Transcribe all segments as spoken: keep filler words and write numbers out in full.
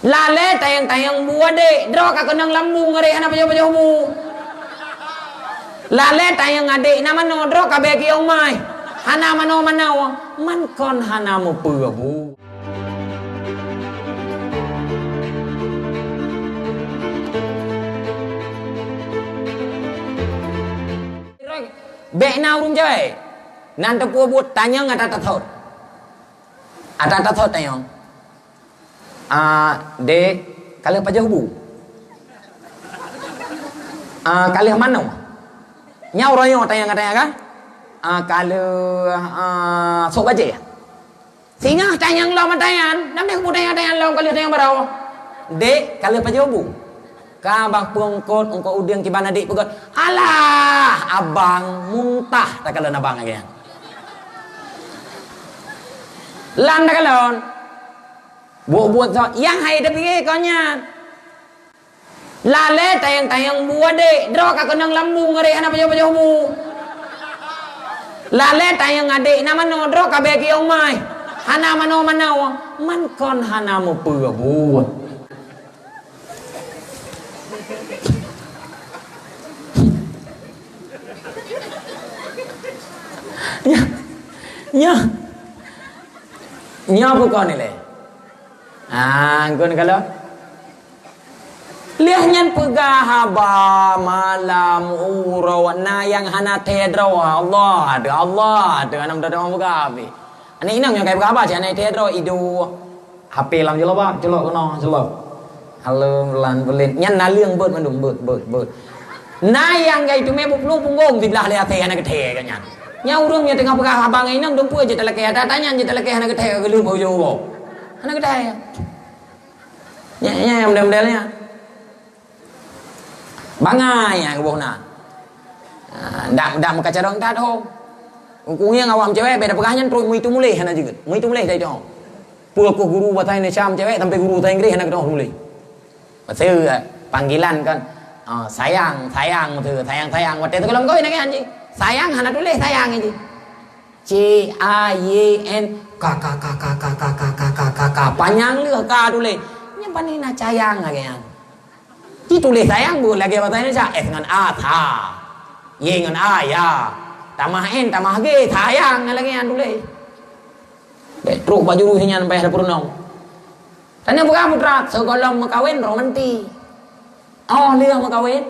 Lalée tayang-tayang bu adék, droe ka keunong lam bu ngon adék hana pajoh-pajoh bu. Lalée tayang adék na manoe, droe ka bée kiyong mai, hana manoe-manoe, man kon hana meupeue bu. Bék na ureuëng jaweueb, nan teupeu buet tanyong ata tathot. Ata tathot tanyong. Ah, dek, ka lheueh pajoh bu? Ah, ka lheueh manoe? Nyan uroe nyoe tanyong-tanyong kan? Ah, ka lheueh, ah, sôk bajée? Singoh tanyong lom mata nyan, nam deh kubu tanyong-tanyong lom ka lheueh tanyong baroe. Dek, ka lheueh pajoh bu? Ka bang peungkot eungkot udeueng kiban adék peugöt. Alah, abang muntah takalon abang lagée nyan. Lam takalon. Buet-buet soe nyang hai tapike kon nyan. Lalée tayang-tayang bu adék, droe ka keunong lam bu ngon adék hana pajoh-pajoh bu. Lalée tayang adék na manoe, droe ka bée kiyong mai, hana manoe-manoe, man kon hana meupeue buet. Nyoe, nyoe, nyoe bukon ilée. Ah, angkon ka lom. Lheueh nyan peugah haba malam uroe na nyang hana thée droe. Allah ada, Allah ada, hana meudoa peugah habéh. Aneuk inong nyang kai peugah haba, cit hana thée droe, iduek. H P lam jilbab, celok keunoe, celok. Halo, lan, belin. Nyan naleueng beuet mandum, beuet, beuet, beuet. Na nyang kai teumé buplu punggong siblah lé até hana geuthée geuh nyan. Nyan ureuëng nyang teungoh peugah haba ngon inong, dumpeue jeuet talakée, ata-ata nyan jeuet talakée hana geuthée, geuleueng bak ujoe uroe. Hana geuthée. Nyan, nyan, nyan model-model nyan. Bangai nyang geuboh na. Ah, dak, dak meukacarông that ho. Kukueng awak meucewek, bék tapeugah nyan trok meuitu muléh hana jeuet. Meuitu muléh dari tu. Peue keuh guru bahasa Indonesia meucewek sampai guru bahasa Inggris hana keudroe muléh. Maksud, eh, panggilan kan, ah, sayang, sayang, maksud, sayang, sayang. Watée teuka lom kawin lagée nyan jih. Sayang hana tuléh sayang jih. C A Y N, ka, ka, ka. Panyang lheueh ka tuléh. Nyan pane na cayang lagée nyan. Jituléh sayang buet lagée bahasa Indonesia, S ngon A, sa. Y ngon A, ya. Tamah N, tamah G, sayang lagée nyan tuléh. Bék trok bak jurus nyan payah tapeurunoe. Tanyoe peugah mudarat, sigohlom meukawen romanti. Oh lheueh meukawen.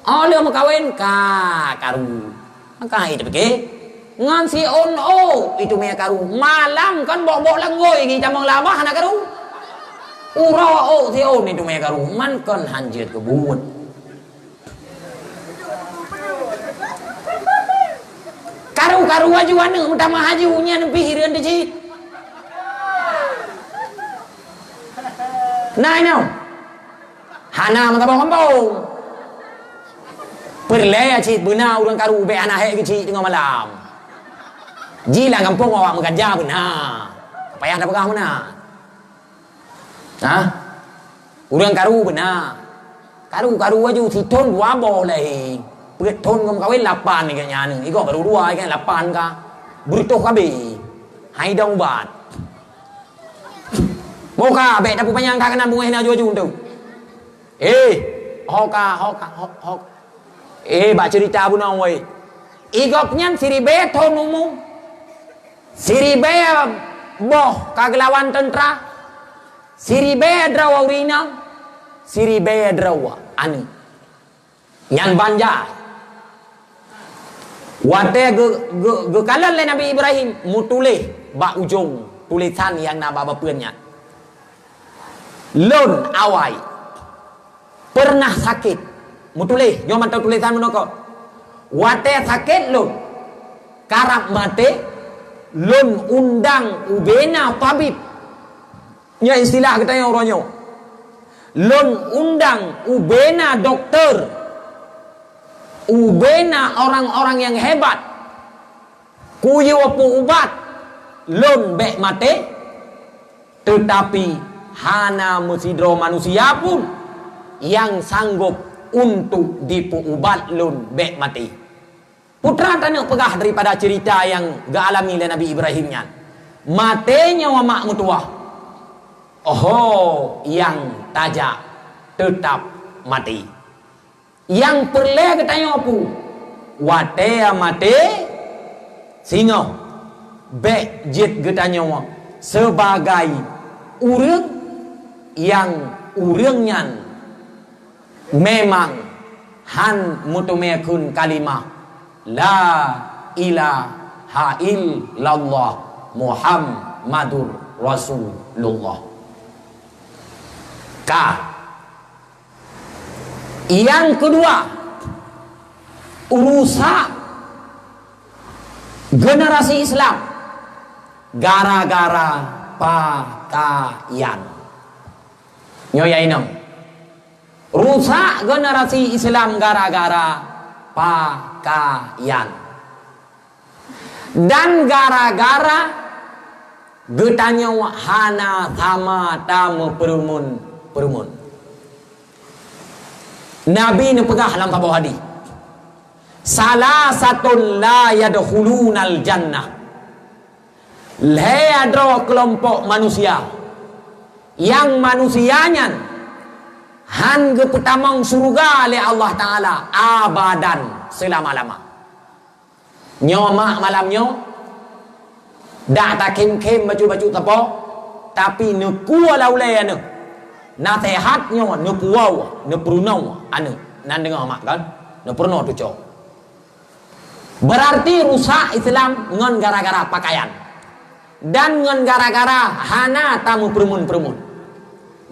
Oh lheueh meukawen ka karu. Maka hai tapike ngon si on o itu mé karu. Malam kan bok-bok langgoi geutamong lam bah hana karu. Uroe o si on itu mé karu. Man kon hanjeuet keu buet. Karu-karu aju aneuk meutamah aju nyan pih hireuen teuh cit. Nah inoe. Hana meusaboh gampông. Peureulée cit beuna ureuëng karu bék hana hék geuchik teungoh malam. Ji lam gampông awak meuganja beuna. Payah tapeugah meunan. Hah? Ureuëng karu beuna. Karu-karu aju sithon dua boh lahé. Peuet thon gom kawén lapan ikat nyan. Igoe baru dua ikat lapan ka. Beureutôh kabé. Hai dong ubat. Boh ka bék tapeupanyang that keunan beungéh na aju-aju tu. Eh, ho ka, ho ka, ho, ho. Eh, bak ceurita bunoe woi. Igop nyan siribée thon umu. Siribée boh ka geulawan teuntra. Siribée droe ureuëng inong. Siribée droe aneuk. Nyan ban jai. Watée geu-, geu-, geukalon lé Nabi Ibrahim, meutuléh bak ujong tulésan nyang na bak bapeuen nyan. Lôn awai peureunah sakét. Meutuléh, nyoe mantong tulésan meunoe kon. Watée sakét lôn, karab maté, lôn undang ubena tabib. Nyan istilah geutanyoe uroe nyoe. Lôn undang ubena dokto, ubena orang-orang nyang hebat, kuyue peuubat lôn bék maté, teutapi hana meusidroe manusia pun nyang sanggop untuk dipeuubat lôn bék maté. Peue treuk taneuk peugah daripada ceurita nyang geualami lé Nabi Ibrahim nyan? Maté nyoe mak meutuwah. ho nyang tajak teutab maté. Nyang peureulée geutanyoe peue? Watée maté, singoh bék jeuet geutanyoe sibagai ureuëng nyang ureuëng nyan memang hán meuteumé kheun kalimah la ilaha illallah Muhammadur Rasulullah. Ka. Nyang keudua, rusak generasi Islam gara-gara pakaian. Nyoe ya inong. Rusak generasi Islam gara-gara pakaian. Dan gara-gara geutanyoe hana sama tameupeureumeun-peureumeun. Nabi neupeugah lam saboh hadis, "Salasatun la yadkhulunal jannah." Lhée droe keulompok manusia, nyang manusia nyan hán geupeutamong syeuruga lé Allah Taala abadan, seulama-lama. Nyoe mak malam nyoe, dak takém-kém bacut-bacut sapo, tapi neukue lam ulée aneuëk. Naseuhat nyoe neupuwoe, neupeurunoe aneuëk. Nan deungoe mak kan? Neupeurunoe tucoe. Beurarti rusak Islam ngon gara-gara pakaian. Dan ngon gara-gara hana tameupeureumeun-peureumeun.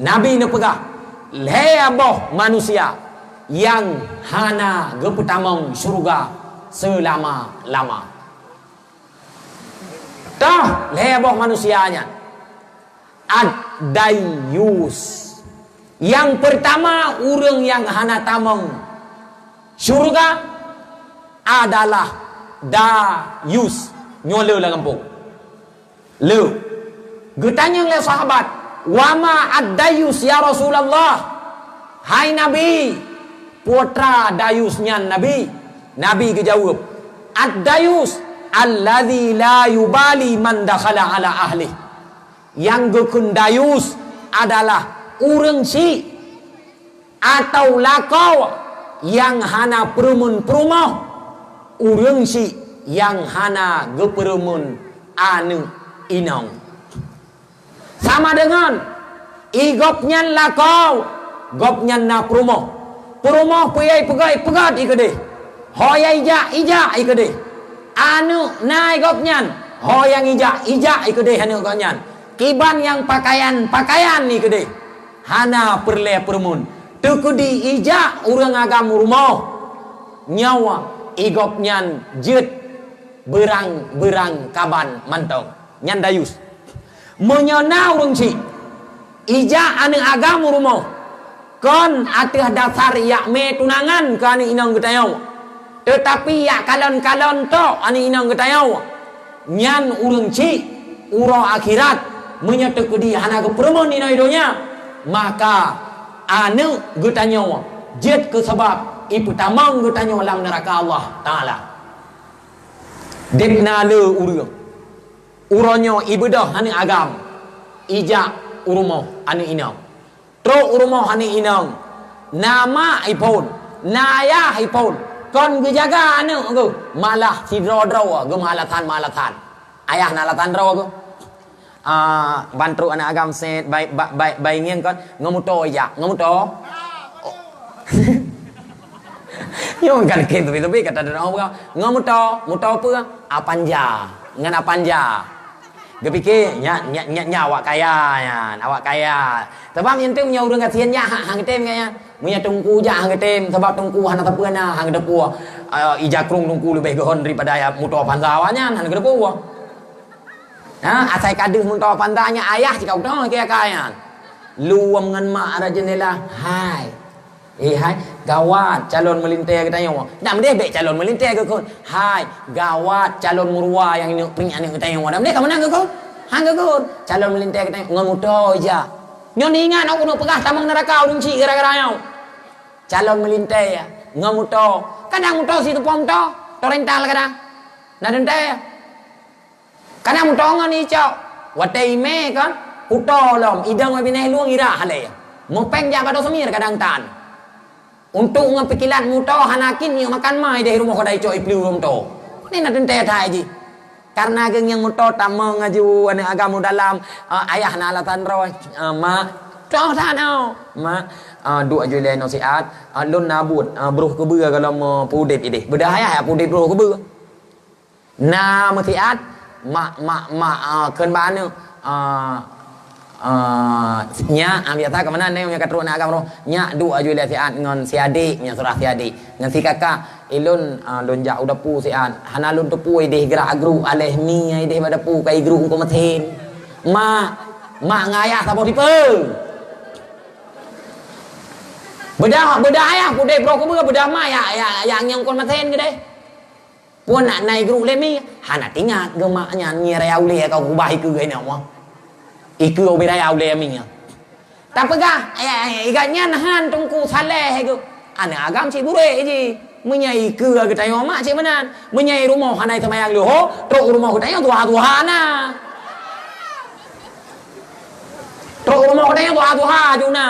Nabi neupeugah, lhée boh manusia nyang hana geupeutamong syeuruga seulama-lama. Toh lhée boh manusia nyan, ad-dayyus. Nyang peurtama ureuëng nyang hana tamong syeuruga adalah dayus. Nyoe le lam gampông. Le. Geutanyong lé sahabat, "Wa ma ad-dayus ya Rasulullah?" Hai Nabi, peue teuma dayus nyan Nabi? Nabi geujaweueb, "Ad-dayus alladzi la yubali man dakhala ala ahlih." Nyang geukheun dayus adalah ureuëng syiek atau lakoe nyang hana peureumeun peurumoh, ureuëng syiek nyang hana geupeureumeun aneuëk inong. Sama deungon, i gobnyan lakoe, gobnyan na peurumoh. Peurumoh peue nyang ipeugét, ipeugét i keudeh. Ho nyang ijak, ijak i keudeh. Aneuëk na i gobnyan, ho nyang ijak, ijak i keudeh aneuëk gobnyan. Kiban nyang pakaian, pakaian i keudeh. Hana peureulée peureumeun. Teukeudi ijak ureuëng agam u rumoh, nyoe i gobnyan jeuet beurang-beurang kaban mantong. Nyan dayus. Meunyoe na ureuëng syiek ijak aneuëk agam u rumoh, kon ateueh dasar jak mé tunangan keu aneuëk inong geutanyoe, teutapi jak kalon-kalon tok aneuëk inong geutanyoe, nyan ureuëng syiek uroe akhirat, meunyoe teukeudi hana geupeureumeun inoe i donya, maka aneuëk geutanyoe jeuet keu sabab ipeutamong geutanyoe lam neuraka Allah Taala. Deb na le ureuëng, uroe nyoe ibeudôh aneuëk agam, ijak u rumoh aneuëk inong. Trok u rumoh aneuëk inong, na mak iphon, na ayah iphon, kon geujaga aneuëk geuh, malah sidroe-droe geumeualasan-meualasan. Ayah na alasan droe geuh. Ah, ban trok aneuëk agam set, bai, bai, bai, bai ngieng kon, ngon moto ijak, ngon moto. Oh. Nyoe kan kém teubi-teubi kata droe buka. Ngon moto, moto peue? Apanja. Ngon Apanja. Geupike, nya, nya, nya, nya awak kaya nyan, awak kaya. Sebab nyan tu meunyoe ureuëng gasien nyan, ha, hang geutem nyan. Meunyoe teungku jak hang geutem, sabab teungku hana sapeue na, hang geudeupue, eh, ija krong teungku leubeh geuhon daripada ya moto Avanza awak nyan, hana geudeupue. Ha, asai ka deuh moto Avanza nyan ayah cit ka utang keu akai nyan. Luwam ngon mak arah jendela, "Hai. Eh, hai, gawat calon meulintée geutanyoe." Ndak meudeh bék calon meulintée geukheun, "Hai, gawat calon meuruwa nyang neuk peunyek aneuëk geutanyoe." Ndak meudeh ka meunan geukheun. Hang geukheun, calon meulintée geutanyoe ngon moto ija. Nyoe ingat, oh, keuneuk peugah tamong neuraka ureuëng chik gara-gara nyoe. Calon meulintée, ya, ngon moto. Kadang moto siteupom moto, torental kadang. Na teuntée, ya. Kadang moto ngon icok, watée imé kon, Kuto lom, idong binéh lueng irak halé. Meupéng jak bado seumir kadang tan. Untuk ngon pikilan muto hana kin nyoe makan mai deh rumoh kadai cok iplu lom to. Ni na teuntée thai jih. Karena geuh nyang muto tamong aju aneuk agam u dalam, ah, ayah na alasan droe. Ah, mak, toh that oh. Mak, ah, duek aju lé nyoe siat, ah, lôn na buet, ah, broh keubeue golom, ah, pudeb ideh. Beudah ayah ya pudeb broh keubeue. Na meusiat, mak, mak, mak, ah, kheun bak aneuk, ah, ah, nyak, ah, biasa keumanan nyoe ka trok aneuk agam roh. Nyak duek aju lé siat ngon si adek, nyak surah si adek. Ngon si kakak, ilôn, ah, lôn jak u dapu siat. Hana lôn teupeu ideh grak gruek aleh mi ideh bak dapu ka igruk eungkôt meusen. Mak, mak ngon ayah saboh tipe. Beudah, beudah ayah pudeb broh keubeue, beudah mak ya, ya, ya ngieng eungkôt meusen keudeh. Phon na, na igruk lé mi, hana tingat geuh mak nyan ngieng raya ulée ka kubah ikeue inong. Ikeue ubé raya ulée mi. Tapeugah, eh, eh, igat nyan han Teungku Saleh geuh. Aneuk agam cit burek jih. Meunyoe ikeue geutanyoe mak cit meunan. Meunyoe rumoh hana seumayang leuho, trok rumoh geutanyoe tuha-tuha na. Trok rumoh geutanyoe tuha-tuha ju na.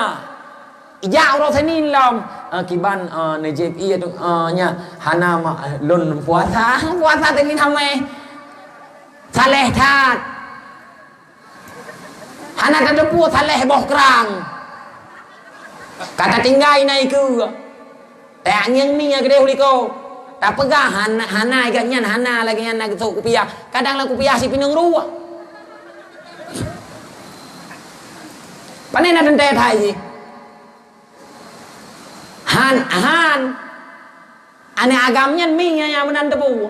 Ijak uroe Senin lom, eh, kiban, eh, neujép ié tu, eh, nya hana ma-, lôn puasa, puasa Senin Hameh. Saleh that. Hana tateupeue saleh boh krang. Ka tatinggai na ikeue. Teuangieng mi nyang keudeh u likot. Tapeugah hana, hana igat nyan, hana lagée nyan na geusok kupiah. Kadang lam kupiah sipineung ruah. Pane na teuntée thai jih. Han, han. Aneuk agam nyan mi nyang meunan teupeu.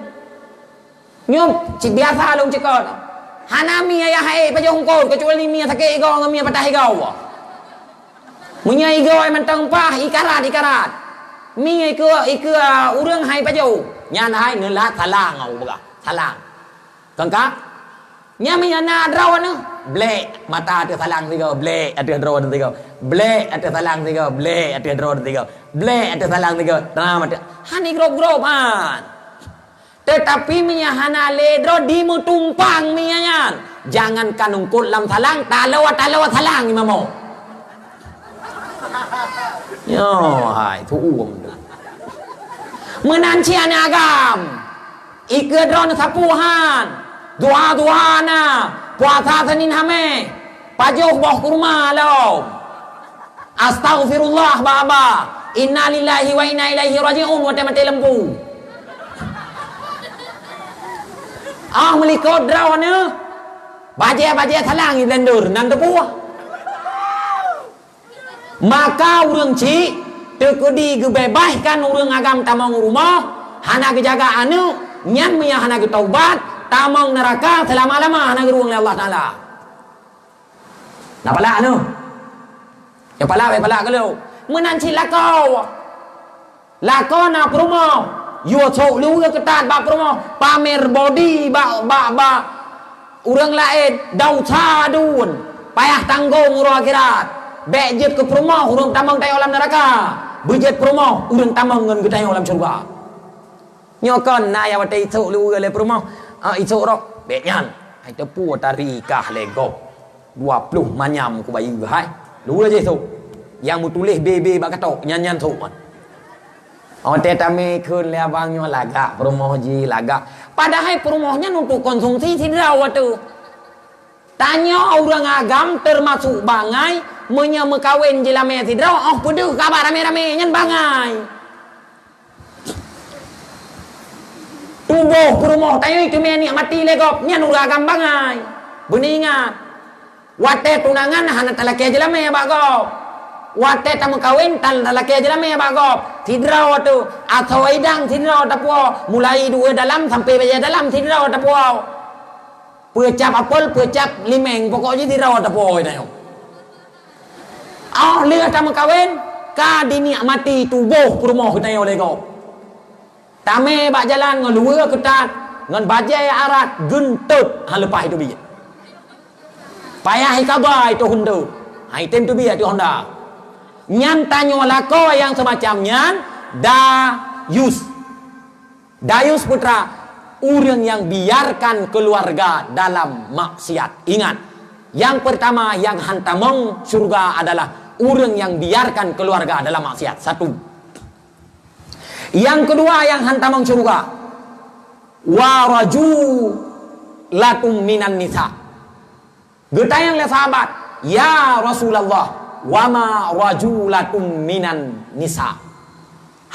Nyoe cit biasa lôn cukot. Hana mi ayah hai pajoh eungkôt, kecuali mi sakét igoe ngon mi patah igoe. Meunyoe igoe mantong paih, ikarat, ikarat. Mi ikeue, ikeue ureuëng hai pajoh. Nyan hai neulat salang, au peugah. Salang. Kon ka? Nyan meunyoe na droeneuh, blek mata ateueh salang sigoe, blek ateueh droeneuh sigoe, blek ateueh salang sigoe, blek ateueh droeneuh sigoe, blek ateueh salang sigoe, tram ateueh. Han igrôp-grôp han. Teutapi meunyoe hana lé droe dimeutumpang mi nyan, jangankan eungkôt lam salang, taloe-taloe salang imamo. Nyoe hai, tuuem tu. Meunan cit aneuk agam. Ikeue droeneuh sapeue han. Tuha-tuha na. Puasa Senin Hameh. Pajoh boh kurma lom. Astaghfirullah baba. Innalillahi wa inna ilaihi raji'un watée maté lampu. Ah meulikot droeneuh. Bajée-bajée salang i blender nan teupuih. Maka ureuëng chik teukeudi geubeubaikan ureuëng agam tamong u rumoh, hana geujaga aneuk, nyan meunyo hana geutaubat, tamong neuraka seulama-lama hana geurueng lé Allah Taala. Na palak aneuk? Nyang palak, bèk palak keu lôn. Meunan cit lakoe. Lakoe na peurumoh, yue sôk luweue keutat bak peurumoh, pamer bodi bak, bak, bak ureuëng laén, dausa dun, payah tanggong uroe akhirat. Bèk jeuet keu peurumoh ureuëng tamong tanyoe lam neuraka, beujeuet peurumoh ureuëng tamong ngon geutanyoe lam syeuruga. Nyoe kon na nyang watèe isôk luweue lé peurumoh, ah, isôk rot, bèk nyan. Hai teupeu tari kah lé gob. Dua ploh manyam kubayeue hai. Luweue jih sôk. Nyang meutuléh B B bak katok, nyan-nyan sôk man. Watèe tamé kheun lé abang nyoe lagak peurumoh jih, lagak. Padahai peurumoh nyan untuk konsumsi sidroe watèe. Tanyoe ureuëng agam teumasuk bangai, meunyoe meukawen jilamé sidroe, 'oh peudeuh kaba ramé-ramé, nyan bangai. Tuboh peurumoh tanyoe teumé nikmati lé gob, nyan ureuëng agam bangai. Beuneuingat, watèe tunangan hana talakèe jeulamé bak gob. Watèe tameukawen tan talakèe jeulamé bak gob. Sidroe teuh, asoe idang sidroe tapuwoe, mulai dua dalam sampai bajèe dalam sidroe tapuwoe. Peucap apel, peucap limeng, pokok jih sidroe tapuwoe tanyoe. 'Oh lheueh tameukawen, ka dinikmati tuboh peurumoh geutanyoe lé gob. Tamé bak jalan ngon luweue keutat, ngon bajèe arat geuntot han leupah iteubiet. Payah ikaba iteuh Honda, han item teubiet iteuh Honda. Nyan tanyoe lakoe nyang seumacam nyan dayus. Dayus putra, ureuëng nyang biarkan keuluwarga dalam maksiat. Ingat, Nyang peurtama nyang han tamong syeuruga adalah ureuëng nyang biarkan keuluarga dalam maksiat. Satu. Nyang keudua nyang han tamong syeuruga, wa rajulatum minan nisa. Geutanyong lé sahabat, "Ya Rasulullah, wa ma rajulatum minan nisa?"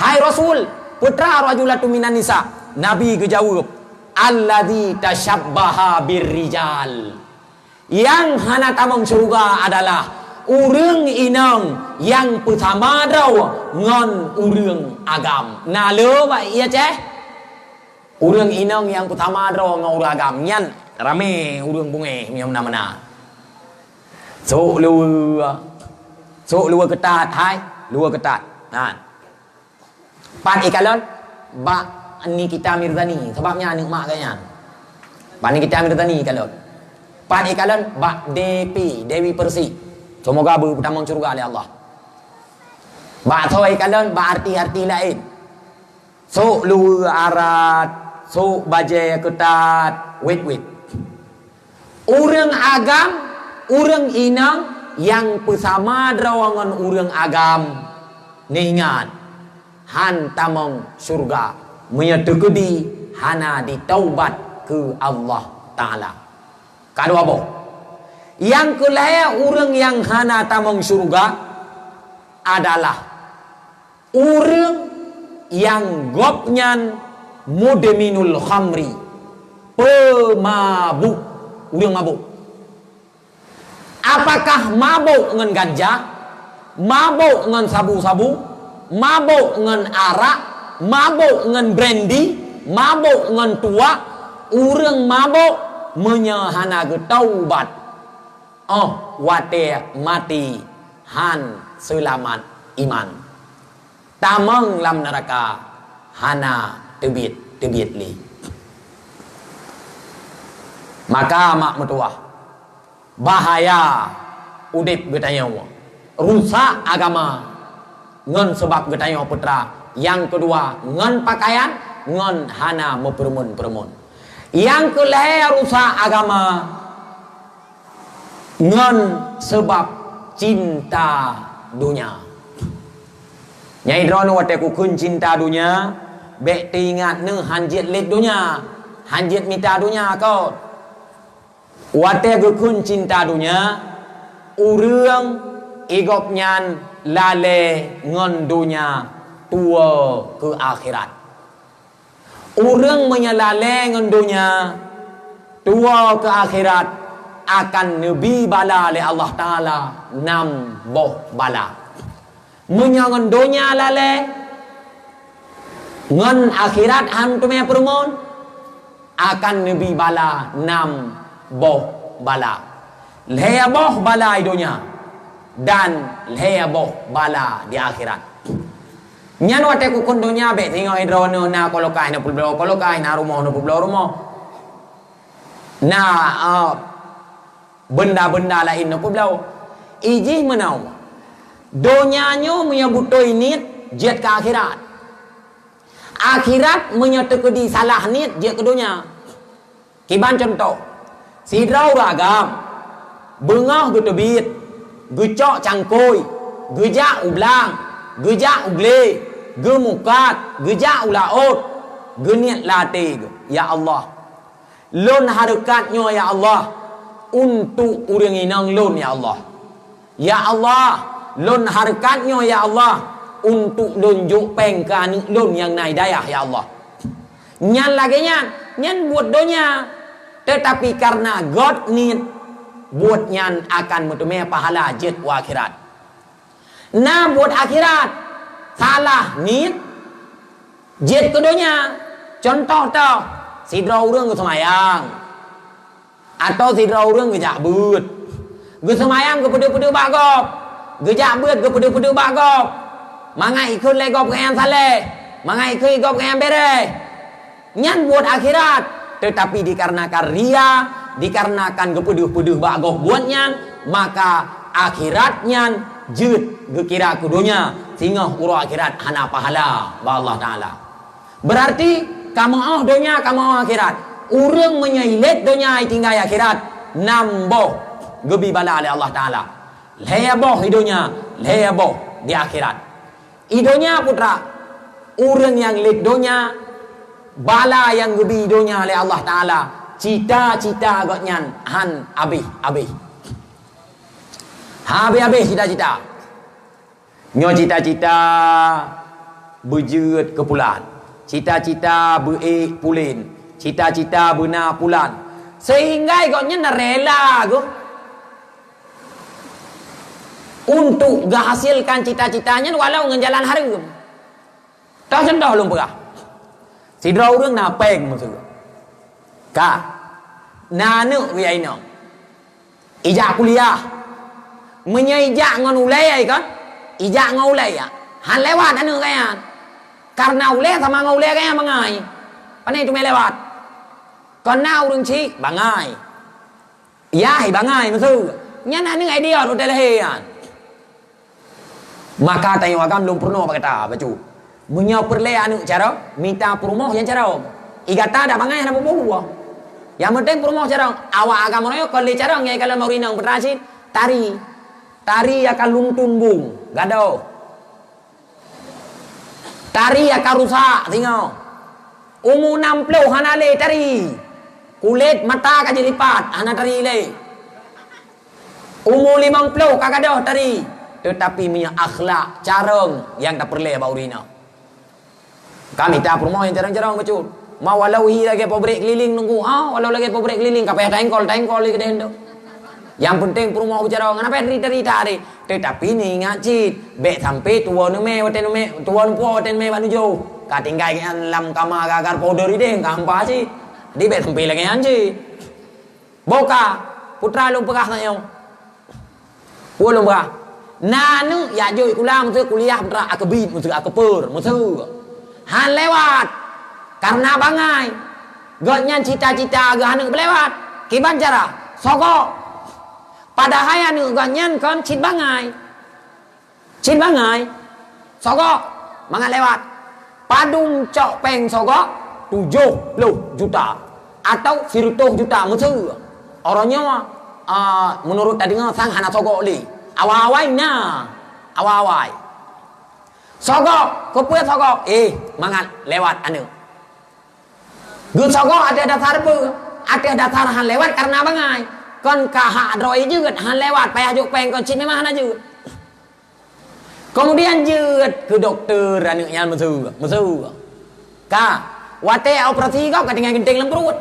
Hai Rasul, peue teuma rajulatum minan nisa? Nabi geujaweueb, "Alladzi tasyabbaha birrijal." Nyang hana tamong syeuruga adalah ureuëng inong nyang peusama droe ngon ureuëng agam. Na le bak ié ceh? Ureuëng inong nyang peusama droe ngon ureuëng agam nyan ramé ureuëng bungéh meunyoe meunan-meunan. Sôk luweue, sôk luweue keutat, hai, luweue keutat. Nah. Pat ikalon bak Nikita Mirzani, sabab nyan aneuk mak geuh nyan. Bak Nikita Mirzani ikalon. Pat ikalon bak D P, Dewi Persik. Semoga beutamong syeuruga lé Allah. Bak soe ikalon bak artis-artis laén. Sôk luweue arat, sôk bajée keutat, wét-wét. Ureuëng agam, ureuëng inong nyang peusama droe ngon ureuëng agam, neuingat, han tamong syeuruga meunyoe teukeudi hana jitaubat keu Allah Taala. Ka dua boh. Nyang keulhée ureuëng nyang hana tamong syeuruga adalah ureuëng nyang gobnyan mudminul khamri, peumabuk, ureuëng mabuk. Apakah mabuk ngon ganja, mabuk ngon sabu-sabu, mabuk ngon arak, mabuk ngon brandy, mabuk ngon tuak? Ureuëng mabuk meunyoe hana geutaubat, óh watée maté han seulamat iman, tamong lam neuraka hana teubiet-teubiet lé. Maka mak meutuwah, bahaya udeb geutanyoe, rusak agama ngon sabab geutanyoe peue teuma. Nyang keudua ngon pakaian, ngon hana meupeureumeun-peureumeun. Nyang keulhée rusak agama ngon sabab cinta donya. Nyai droeneuh watée kukheun cinta donya, bék teuingat neuh han jeuet lét donya, han jeuet mita donya kon. Watée geukheun cinta donya, ureuëng igobnyan lalée ngon donya tuwoe keu akhirat. Ureuëng meunyoe lalée ngon donya, tuwoe keu akhirat, akan neubi bala lé Allah Taala nam boh bala. Meunyoe ngon donya lalée, ngon akhirat han teumé peurumoh, akan neubi bala nam boh bala. Lhée boh bala di donya dan lhée boh bala di akhirat. Nyan watée kukheun donya bék singoh droeneuh na kolokai neupeubloe kolokai, na rumoh neupeubloe rumoh. Na, eh, benda-benda laén neupeubloe. Ijih meunoe. Donya nyoe meunyoe beutôi niet jeuet keu akhirat. Akhirat meunyoe teukeudi salah niet jeuet keu donya. Kiban cuntoh, sidroe ureuëng agam beungoh geuteubiet, geucok cangkôi, geujak u blang, geujak u glé, geumukat, geujak u laôt, geuniet lam até geuh, "Ya Allah, lôn hareukat nyoe ya Allah untuk ureuëng inong lôn ya Allah. Ya Allah, lôn hareukat nyoe ya Allah untuk lôn jok péng keu aneuëk lôn nyang na di dayah ya Allah." Nyan lagée nyan, nyan buet donya. Teutapi kareuna gét niet, buet nyan akan meuteumé pahala jeuet u akhirat. Na buet akhirat, salah niet, jeuet keu donya. Cuntoh toh, sidroe ureuëng geuseumayang, atawa sidroe ureuëng geujak beuet. Geuseumayang geupeudeuh-peudeuh bak gob, geujak beuet geupeudeuh-peudeuh bak gob. Mangat ikheun lé gob keu nyang saleh, mangat ikheun gob keu nyang béréh. Nyan buet akhirat, teutapi dikarenakan ria, dikarenakan geupeudeuh-peudeuh bak gob buet nyan, maka akhirat nyan jeuet geukira keu donya, singoh uroe akhirat hana pahala bak Allah Taala. Beurarti kamoe óh donya, kamoe óh akhirat. Ureuëng meunyoe ilét donya itinggai akhirat, nam boh. geubi bala lé Allah Taala. Lhèe boh i donya, lhèe boh di akhirat. I donya, putra, ureueng nyang lét donya, bala nyang geubi i donya lé Allah Taala, cita-cita gobnyan han abéh-abéh. Han abéh-abéh cita-cita. Nyoe cita-cita beujeuet keu pulan, cita-cita beu-ék pulen, cita-cita beuna pulan, sehingga gobnyan rela geuh untuk geuhasilkan cita-cita nyan walau ngon jalan hareuem. Toh contoh lôn peugah, sidroe ureueng na péng meuseue, ka na aneuk geuh inong. Ijak kuliah. Meunyoe ijak ngon ulèe, ai kon? Ijak ngon ulèe, ya. Han lewat aneuk geuh nyan. Karena ulèe sama ngon ulèe geuh nyan bangai. Pane teumé lewat? Kon na ureueng chik bangai. Yah, i bangai, meuseue. Nyan aneuk idiot watèe lahé nyan. Maka tanyoe agam lôn peurunoe bak gata, bacut. Meunyoe peureulèe aneuk carông, mita peurumoh nyang carông. I gata dak bangai hana peue-peue. Nyang penting peurumoh carông. Awak agam uroe nyoe kon lé carông nyang ikalon bak ureueng inong, putra cit, tari. Tari akan lunton bung, gadôh. Tari akan rusak singoh. Umu nam ploh hana lé tari. Kulét mata ka jilipat, hana tari lé. Umu limong ploh ka gadôh tari, teutapi meunyoe akhlak, carông nyang tapeureulèe bak ureueng inong. Ka mita peurumoh nyang carông-carông bacut. Ma walau hi lagèe pabrék keliling nunggu, ha, walau lagèe pabrék keliling, ka payah taengkol-taengkol lé keudeh tu. Nyang penting peurumoh beucarông, hana payah tari-tari tari. Teutapi neuingat cit, bèk sampai tuwoe neumè watèe neumè, tuwoe neupue watèe neumè bak nujoh. Ka tinggai geuh nyan lam kama gagar powder idéh, ka hampa cit. Jadi bèk sampai lagèe nyan cit. Boh ka, putra lôn peugah nyoe. Peue lôn peugah? Na aneuk jak jok sikula meuseue, kuliah putra, akeubiet meuseue, akeupeur meuseue. Han lewat. Karena bangai. Gobnyan cita-cita geuh aneuk beulewat. Kiban cara? Sogok. Padahai aneuk gobnyan kon cit bangai. Cit bangai, sogok, mangat lewat. Padum cok péng sogok, tujoh ploh juta atau sireutôh juta meuseue. Uroe nyoe, a, meunurot tadeungoe sang hana sogok lé. Awai-awai na, awai-awai. Sogok, keupeue sogok? Eh, mangat lewat aneuk. Geusogok ateueh dasar peue? Ateueh dasar han lewat karena bangai. Kon ka hak droe jeuet, han lewat, payah jok péng kon cit memang hana jeuet. Kemudian jeuet keu dokto aneuk nyan meuseue, meuseue. Ka, watèe operasi gob ka tinggai geunteng lam pruet.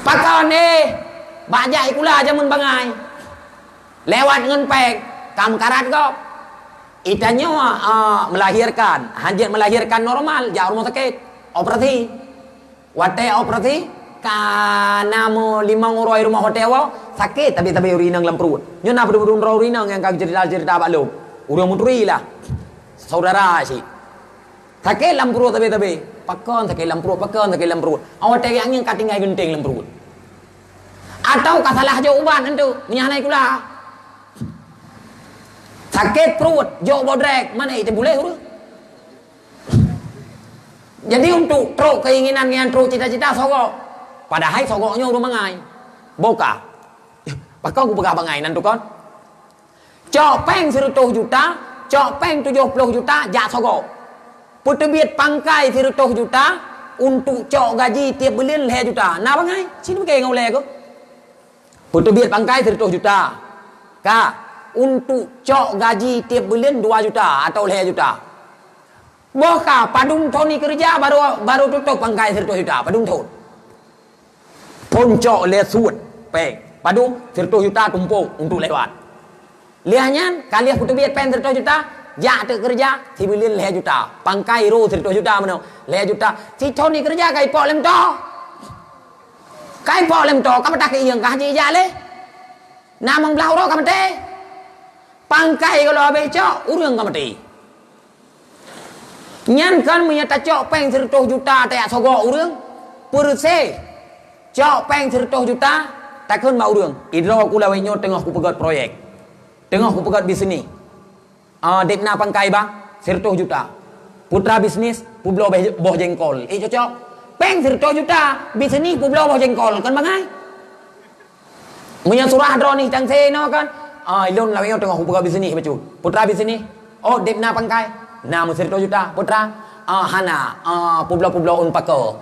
Pakon, eh, bak jak sikula jameun bangai. Lewat ngon péng, ka meukarat gob. Itanyoe, ah, melahirkan, hanjeuet melahirkan normal, jak rumoh sakét, operasi. Watèe operasi, ka na meulimong uroe rumoh watèe woe, sakét tabi-tabi ureueng inong lam pruet. Nyoe na padum-padum droe ureueng inong nyang ka cerita-cerita bak lôn. Ureueng meuturi lah. Saudara cit. Sakét lam pruet tabi-tabi. Pakon sakét lam pruet, pakon sakét lam pruet. Awai watèe jak ngieng ka tinggai geunteng lam pruet. Atau ka salah jok ubat entu, meunyo hana sikula. Sakét pruet, jok bodrek, mana itu boleh ureueng? Jadi untuk trok keinginan nyan, trok cita-cita sogok. Padahai sogok nyoe ureueng bangai. Boh ka. Pakon kupeugah bangai nan tukon? Cok péng sireutôh juta, cok péng tujoh ploh juta, jak sogok. Peuteubiet pangkai sireutôh juta, untuk cok gaji tiep buleuen lhèe juta. Na bangai? Sini beuke ngon ulèe ku. Peuteubiet pangkai sireutôh juta. Ka, untuk cok gaji tiep buleuen dua juta atau lhèe juta. Boh ka, padum thon ikeureuja baru, baru tutôp pangkai sireutôh juta, padum thon. Phon cok lé suet péng. Padum? Sireutôh juta tumpôk untuk lewat. Lheueh nyan, ka lheueh peuteubiet péng sireutôh juta, jak teuk keureuja, sibuleuen lhèe juta. Pangkai ro sireutôh juta meunoe, lhèe juta. Sithon ikeureuja ka ipok lé meuto. Ka ipok lé meuto, ka meutakeuieng ka hana jak lé. Na mong blah uroe ka maté. Pangkai goh lom habéh cok, ureueng ka maté. Nyan kon meunyo tacok péng sireutôh juta tajak sogok ureueng, peureuseh cok péng sireutôh juta takheun bak ureueng, "Idroe ku lawét nyoe teungoh kupeugöt proyek, teungoh kupeugöt bisnis. Ah, dép na pangkai bah, sireutôh juta. Putra bisnis, peubloe boh, boh jengkol." Eh, cocok. Péng sireutôh juta, bisnis peubloe boh jengkol, kon bangai? Meunyoe surah droeneuh tang sinoe kan, ah, ilôn lawét nyoe teungoh kupeugah bisnis bacut. Peue teuma bisnis? Oh, deb na pangkai? Na meusireutôh juta. Peue teuma? Ah, hana, ah, peubloe-peubloe ôn pakoe.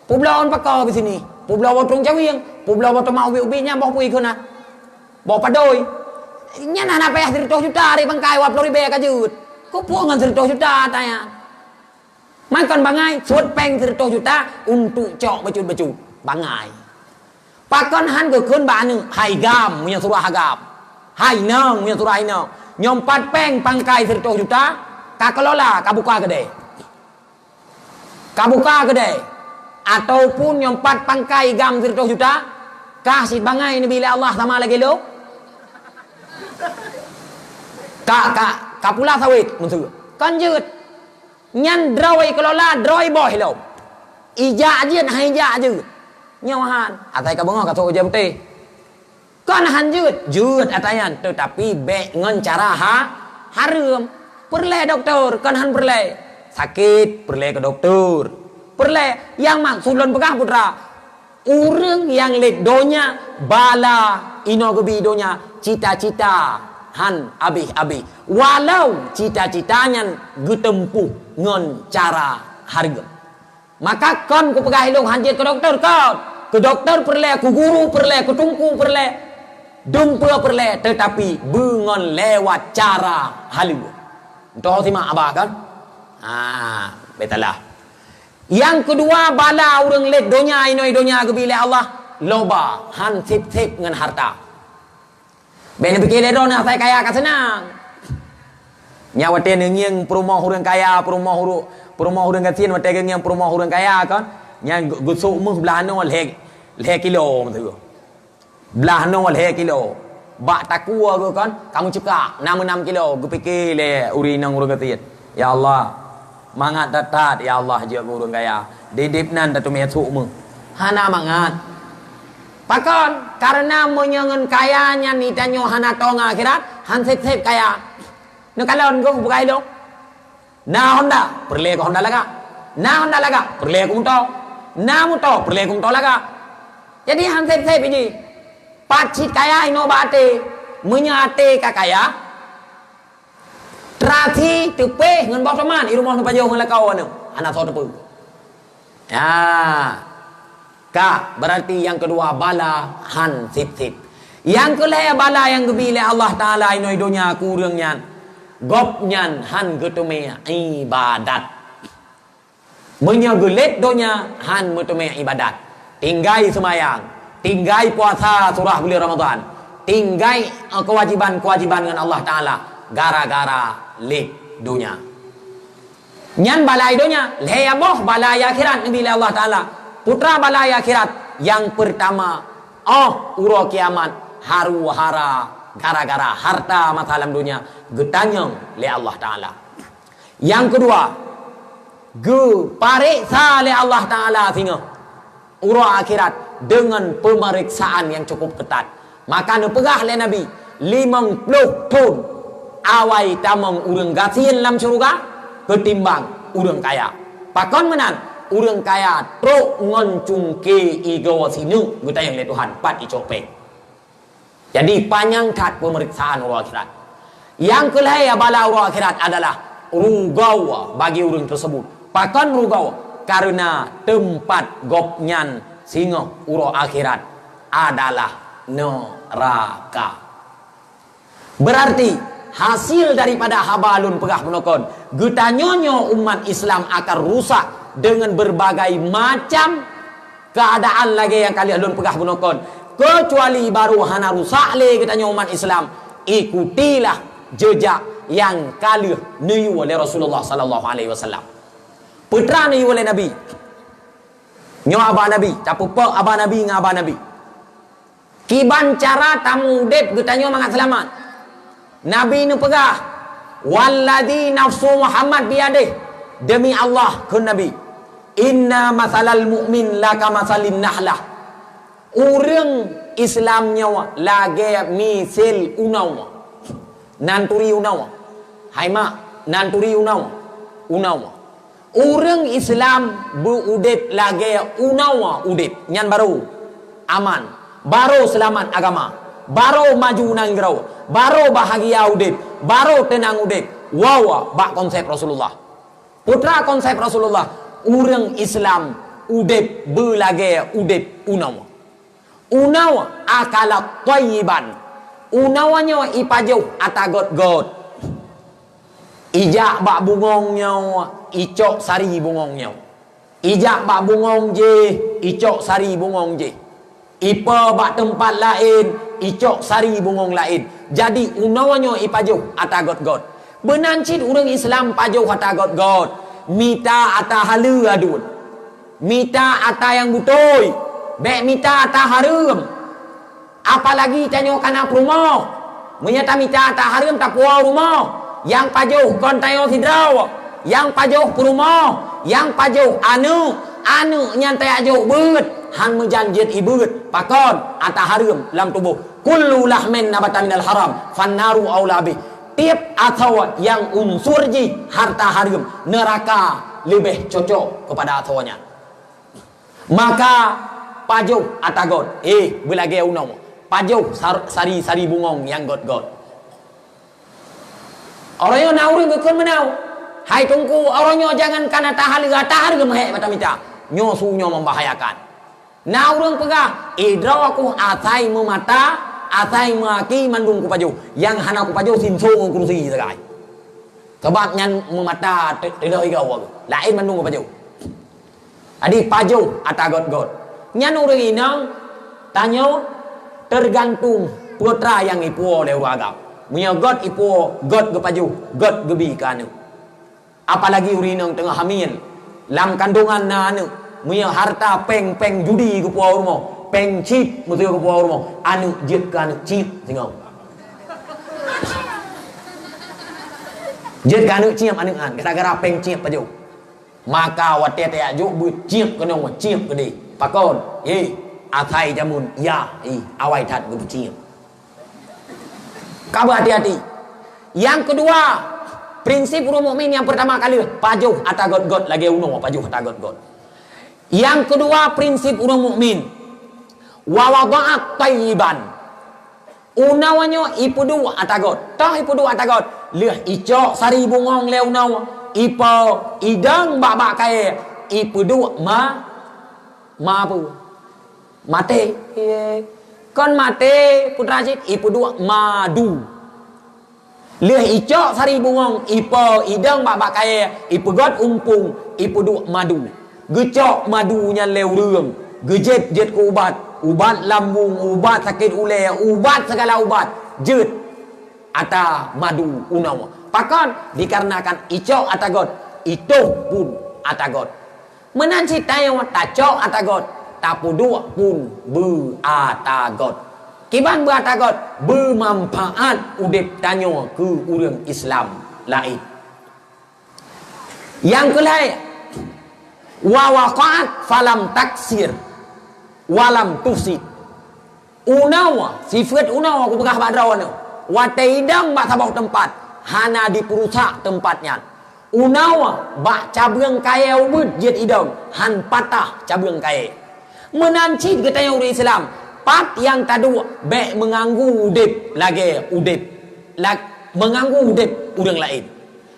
Peubloe ôn pakoe bisnis. Peubloe boh trueng cawieng. Peubloe boh tomat ubit-ubit nyan boh pui keunan. Boh padoi. Nyan hana payah sireutôh juta ré pangkai, dua ploh ribèe ka jeuet. Keupeue ngon sireutôh juta ata nyan? Makon bangai, suet péng sireutôh juta untuk cok bacut-bacut. Bangai. Pakon han geukheun bak aneuk, hai gam, meunyoe surah gam. Hai inong, meunyoe surah inong. Nyoe pat péng pangkai sireutôh juta, ka keulola, ka buka keudè. Ka buka keudè. Ataupun nyoe pat pangkai gam sireutôh juta, kah cit bangai neubi lé Allah sama lagèe lôn. Ka, ka, ka pula sawét, meuseu. Kon jeuet. Nyan droe keulola, droe boh lom. Ijak jeuet, hai ijak jeuet. Nyoe han, asai ka beungoh ka sôk ijak putéh. Kon han jeuet, jeuet ata nyan, teutapi bèk ngon cara ha, hareuem. Peureulèe dokto, kon han peureulèe. Sakét, peureulèe keu dokto. Peureulèe, nyang maksud lôn peugah peue teuma. Ureueng nyang lét donya, bala inoe geubi donya, cita-cita han abéh-abéh. Walau cita-cita nyan geuteumpôh ngon cara hareuem. Maka kon kupeugah ilôn han jeuet keu dokto, kon. Keu dokto peureulèe, keu guru peureulèe, keu teungku peureulèe, dumpeue peureulèe, teutapi beungon lewat cara haleuem. Toh simak haba kan? Ha, bèk salah. Nyang keudua, bala ureueng lét donya, inoe donya geubi lé Allah, loba, han sép-sép ngon hareuta. Bèk neupike lé droeneuh asai kaya ka seunang. Nyan watèe neungieng peurumoh ureueng kaya, peurumoh uru-, peurumoh ureueng gasien watèe geungieng peurumoh ureueng kaya kan, nyan geu-, geusôk méuh blaih nyoe lhèe, lhèe kilo meuteugah. Blaih nyoe lhèe kilo. Bak takue geuh kan, ka meucukak, nam, nam kilo, geupike lé ureueng inong ureueng gasien. Ya Allah, mangat that-that, ya Allah, jeuet keu ureueng kaya. Didib nan tateumé sôk méuh. Hana mangat. Pakon? Kareuna meunyoe ngon kaya nyan geutanyoe hana tô ngon akhirat, han sép-sép kaya. Neukalon geuh bukai lôn. Na honda, peureulèe keu honda lagak. Na honda lagak, peureulèe keu moto. Na moto, peureulèe keu moto lagak. Jadi han sép-sép jih. Pat cit kaya inoe bak até. Meunyoe até ka kaya, terasi teupéh ngon boh tomat, i rumoh neupajoh ngon lakoe aneuk. Hana soe teupeue. Ya. Ka, berarti nyang keudua bala han sép-sép. Nyang keulhèe bala nyang geubi lé Allah Taala inoe donya keu ureueng nyan, gobnyan han geuteumé ibadat. Meunyoe geulét donya, han meuteumé ibadat. Tinggai seumayang, tinggai puasa surah buleuen Ramadhan, tinggai, eh, keuwajiban-keuwajiban ngon Allah Taala gara-gara lét donya. Nyan bala i donya, lhèe boh bala i akhirat neubi lé Allah Taala. Peue teuma bala i akhirat, nyang peurtama, 'oh uroe kiamat, haru-hara gara-gara hareuta masa lam donya geutanyong lé Allah Taala. Nyang keudua, geupareksa lé Allah Taala singoh uroe akhirat deungon peumeriksaan nyang cukup keutat. Maka neupeugah lé Nabi, "Limong ploh thon awai tamong ureueng gasien lam syeuruga keutimbang ureueng kaya." Pakon meunan? Ureueng kaya trok ngon cungké igoe sineuk geutanyong lé Tuhan, pat icok péng. Jadi, panyang that peumeriksaan uroe akhirat. Nyang keulhèe bala uroe akhirat adalah rugoe bagi ureueng teuseubut. Pakon rugoe? Kareuna teumpat gobnyan singoh uroe akhirat adalah neuraka. Berarti, hasil daripada haba lôn peugah bunoe kon, geutanyoe nyoe umat Islam akan rusak deungon berbagai macam keuadaan lagèe nyang ka lheueh lôn peugah bunoe kon, keucuali barô hana rusak lé geutanyoe umat Islam, ikutilah jeujak nyang ka lheueh neuyue lé Rasulullah sallallahu alaihi wasallam. Peue teuma neuyue lé Nabi. Nyoe haba Nabi, tapeupok haba Nabi ngon haba Nabi. Kiban cara tameudeb geutanyoe mangat seulamat. Nabi neupeugah, "Wallazi nafsu Muhammad biyadih," demi Allah, kheun Nabi, "Inna masalal mu'min laka masalin nahlah." Ureueng Islam nyoe lagèe miseue unoe. Nan turi unoe. Hai mak, nan turi unoe. Unoe. Ureueng Islam beu udeb lagèe unoe udeb. Nyan barô aman. Barô seulamat agama. Barô maju nanggroe, barô bahagia udép, barô teunang udép. Woe bak konsep Rasulullah. Putra konsep Rasulullah, ureuëng Islam udép beulagée udép unoe. Unoe akalat thayyiban. Unoe nyoe ipajoh ata gét-gét. Ijak bak bungöng nyoe, icok sari bungöng nyoe. Ijak bak bungöng jéh, icok sari bungöng jéh. Ipo bak teumpat laén, icok sari bungöng laén. Jadi, unoe nyoe ipajoh ata gét-gét. Beunan cit ureuëng Islam pajoh ata gét-gét. Mita ata haleue aduen. Mita ata nyang beutôi. Bék mita ata hareuem. Apalagi tanyoe kana peurumoh. Meunyoe tamita ata hareuem tapuwoe rumoh, nyang pajoh kon tanyoe sidroe, nyang pajoh peurumoh, nyang pajoh aneuëk, aneuëk nyan tajak jok beuet, han meujan jeuet ié beuet. Pakon? Ata hareuem lam tuboh. Kullu lahmin nabata minal haram, fannaru aula bih. Tieb asoe nyang unsur jih harta hareuem, neuraka leubeh cocok keupada asoe nyan. Maka pajoh ata gét, éh, beulagée unoe, pajoh sar-, sari-sari bungöng nyang gét-gét. Uroe nyoe na ureuëng geukheun meunoe, "Hai Teungku, uroe nyoe jangankan ata haleue, ata hareuem hék bak tamita. Nyoe su nyoe membahayakan." Na ureuëng peugah, "Eh, droe kheueh asai meumata, asai meuaki mandum kupajoh. Nyang hana kupajoh sinso ngon kurusi sagai." Sabab nyan meumata te-, teuloh igoe, laén mandum kupajoh. Jadi pajoh ata gét-gét. Nyan ureuëng inong tanyoe teugantung peue teuma nyang ipuwoe lé ureuëng agam. Meunyoe gét ipuwoe, gét geupajoh, gét geubi keu aneuëk. Apalagi ureuëng inong teungoh hamil, lam kandongan na aneuëk. Meunyoe harta péng-péng judi geupuwoe rumoh, péng chip meuseu geupuwoe rumoh, aneuëk jeuet keu aneuëk chip singoh. Jeuet keu aneuëk chip aneuëk nyan, gara-gara péng chip pajoh. Maka watée tajak jok beuet, cieb keunoe, cieb keudeh. Pakon? Hé, asai jameun, ya, ih, awai that geupeucieb. Ka beuhati-hati. Nyang keudua, prinsip ureuëng mukmin nyang peurtama kali, pajoh ata gét-gét lagée unoe, pajoh ata gét-gét. Nyang keudua, prinsip ureuëng mukmin, wa wada'at thayyiban. Unoe nyoe ipeuduek ata gét. Toh ipeuduek ata gét. Lheueh icok sari bungöng lé unoe, ipo idong bak-bak kayée, ipeuduek ma-, ma peue? Maté. Kon maté, putra cit, ipeuduek madu. Lheueh icok sari bungöng, ipo idong bak-bak kayée, ipeugét umpung, ipeuduek madu. Geucok madu nyan lé ureuëng, geujét jeuet keu ubat, ubat lambung, ubat sakét ulée, ubat sigala ubat, jeuet ata madu unoe. Pakon? Dikarenakan icok ata gét, itoh pun ata gét. Meunan cit tanyoe tacok ata gét, tapeuduek pun beu ata gét. Kiban beu ata gét, beumanfaat udeb tanyoe keu ureuëng Islam laén. Nyang keulhée, wa waqa'at falam taksir walam tufsid. Unoe, sifeuet unoe kupeugah bak droeneuh, watée idong bak saboh teumpat, hana jipeurusak teumpat nyan. Unoe bak cabeueng kayée ubit jeuet idong, han patah cabeueng kayée. Meunan cit geutanyoe ureuëng Islam, pat nyang taduek bék meuganggu udeb lagée udeb, la-, meuganggu udeb ureuëng laén.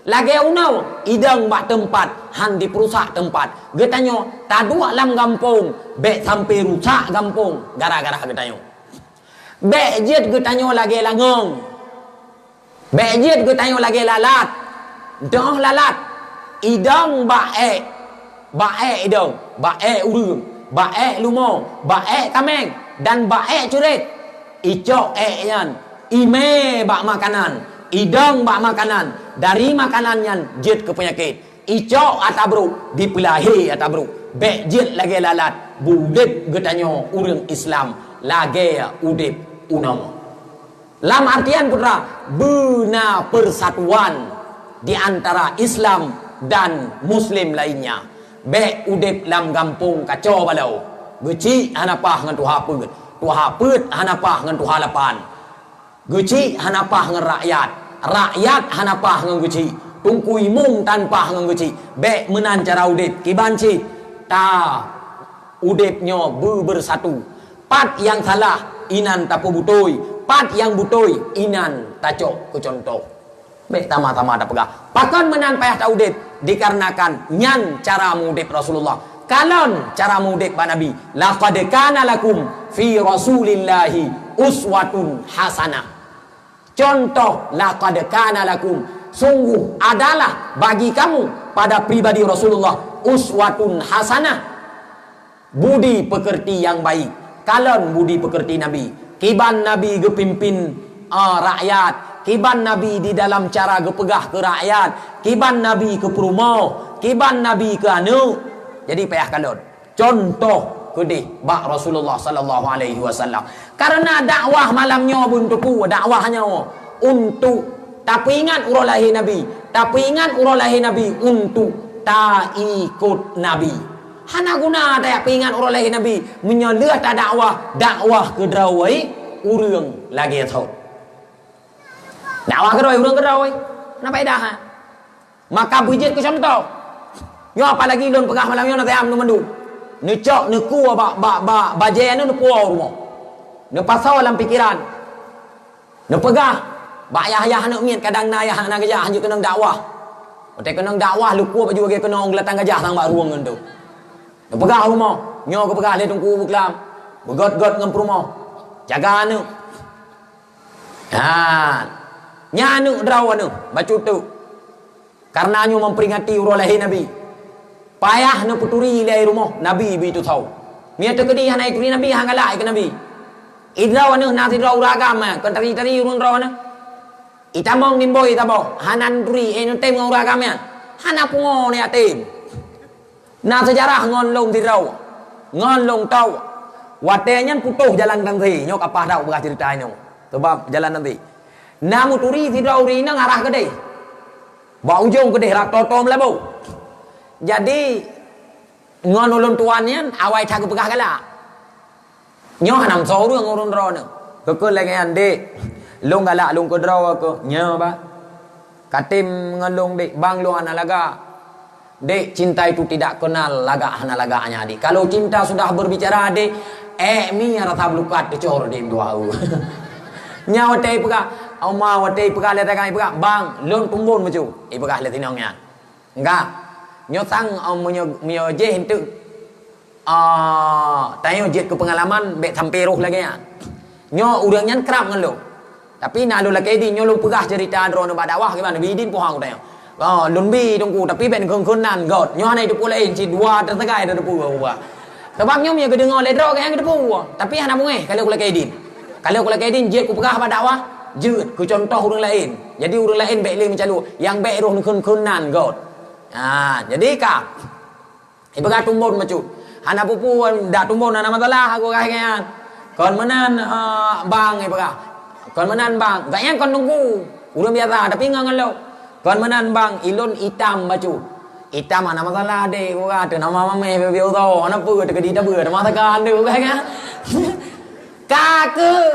Lagée unoe idong bak teumpat, han jipeurusak teumpat. Geutanyoe taduek lam gampông, bék sampoe rusak gampông gara-gara geutanyoe. Bék jeuet geutanyoe lagée langöng. Bék jeuet geutanyoe lagée lalat. Deuh lalat, idong bak ék, bak ék idong, bak ék ureuëng, bak ék leumo, bak ék kaméng, dan bak ék curét. Icok ék nyan, imé bak makanan, idong bak makanan, dari makanan nyan jeuet keu peunyakét. Icok ata brok, jipeulahé ata brok. Bék jeuet lagée lalat, beu udeb geutanyoe ureuëng Islam lagée udeb unoe. Lam artian putra, beuna persatuan di antara Islam dan Muslim lainnya. Bék udeb lam gampông kacau balau. Geuchik hana paih ngon tuha peuet, tuha peuet hana paih ngon tuha lapan. Geuchik hana paih ngon rakyat, rakyat hana paih ngon geuchik, teungku imum tan paih ngon geuchik. Bék meunan cara udeb, kiban cit ta udeb nyoe beu bersatu. Pat nyang salah, inan tapeubutôi. Pat nyang beutôi, inan tacok keu cuntoh. Bék sama-sama tapeugah, "Pakon meunan payah taudeb?" Dikarenakan nyan cara mudeb Rasulullah. Kalon cara mudeb bak Nabi, "Laqad kana lakum fi Rasulillahi uswatun hasanah." Cuntoh, "Laqad kana lakum," sungguh adalah bagi kamu pada pribadi Rasulullah uswatun hasanah. Budi pekerti nyang baik. Kalon budi pekerti Nabi. Kiban Nabi geupimpin, ah, rakyat. Kiban Nabi di dalam cara geupeugah keu rakyat. Kiban Nabi keu peurumoh. Kiban Nabi keu aneuk. Jadi payah kalon. Cuntoh keudeh bak Rasulullah sallallahu alaihi wasallam. Karena dakwah malam nyoe bukan untuk dakwah nyoe, untuk tapeuingat uroe lahé Nabi, tapeuingat uroe lahé Nabi untuk taikot Nabi. Hana guna tajak peuingat uroe lahé Nabi, meunyoe lheueh tadakwah, dakwah keu droe ureuëng lagée thon. Dakwah keu droe ureuëng keu droe, na faedah, ha? Maka beujeuet keu cuntoh. Nyoe apalagi lôn peugah malam nyoe na tayam nyoe mandum. Neucok neukue bak, bak, bak bajée nyoe neupuwoe rumoh. Neupasoe lam pikeran. Neupeugah bak yah-yah aneuk miet, kadang na yah hana geujak, hanjeuet keunong dakwah. Watée keunong dakwah, lukue baju lagée keunong geulatang gajah sang bak rueng ngon tu. Neupeugah rumoh, nyoe geupeugah lé Teungku Buklam, beugöt-göt ngon peurumoh. Jaga aneuk. Ha. Nyan aneuk droe aneuk, bacut teuk. Karena nyoe memperingati uroe lahé Nabi. Payah neupeuturi ilée rumoh Nabi beuitu thau. Mie teukeudi hana ituri Nabi, hana galak keu Nabi. Idroe aneuk na sidroe ureuëng agam, kon tari-tari ureuëng droe aneuk. Itamong nimboi taboh, hana neuturi, eh, neutem ngon ureuëng agam nyan. Hana pungo ni yatim. Na seujarah ngon lôn sidroe, ngon lôn tau. Watée nyan putôh jalan tangse, nyoe ka paih tau peugah ceurita nyoe. Sabab jalan tangse. Na meuturi sidroe ureuëng inong arah keudeh. Bak ujong keudeh rab toto meulaboh. Jadi, ngon ulôn tuan nyan awai that geupeugah galak. Nyoe hana meusoe ureuëng, ureuëng droeneuh. Keukeue lagée nyan, "Dek, lôn galak lôn keudroe keuh." "Nyoe, Bah." "Katem ngon lôn, Dek." "Bang, lôn hana lagak." "Dek, cinta itu tidak kenal lagak hana lagaknya, Dek. Kalau cinta sudah berbicara, Dek, ék mie rasa beulukat teucor di dua." Nyan watée ipeugah, Oma, watée ipeugah lé tagang ipeugah, "Bang, lôn tumbon bacut." Ipeugah lé sinong nyan. Enggak. Nyoe sang, eh, meunyoe, meunyoe jih enteuk, ah, tanyoe jeuet keu peungalaman, bék sampai roh lagée nyan. Nyoe ureuëng nyan krab ngon lôn. Tapi na lôn lakée idin, nyoe lôn peugah ceurita droeneuh bak dakwah, kiban Nabi idin pohang tanyoe. Oh, lôn bi Teungku, tapi bék neukheun-kheun nan göt. Nyoe hana jiteupeue laén, cit dua teusagai teupeue ubak. Sabab nyoe meunyoe geudeungoe lé droe, gobnyan geuteupeue. Tapi hana beungéh, ka lheueh kulakée idin. Ka lheueh kulakée idin, jeuet kupeugah bak dakwah, jeuet keu cuntoh ureuëng laén. Jadi ureuëng laén bék lé meucalok, nyang bék roh neukheun-kheun nan göt. Ha, jadi ka. Ipeugah tumbon bacut. Hana peue-peue, dak tumbon hana masalah, aku kah nyan. Kon meunan, eh, bang, ipeugah. Kon meunan, bang. Gobnyan kon teungku. Ureuëng biasa, tapi ngon ngon lôn. Kon meunan, bang, ilôn itam bacut. Itam hana masalah, dek, aku kah. Teu nama mameh, bebe uto. Hana peue, teukeudi tabeuet, nama tekan, dek, aku kah nyan. Ka keuh.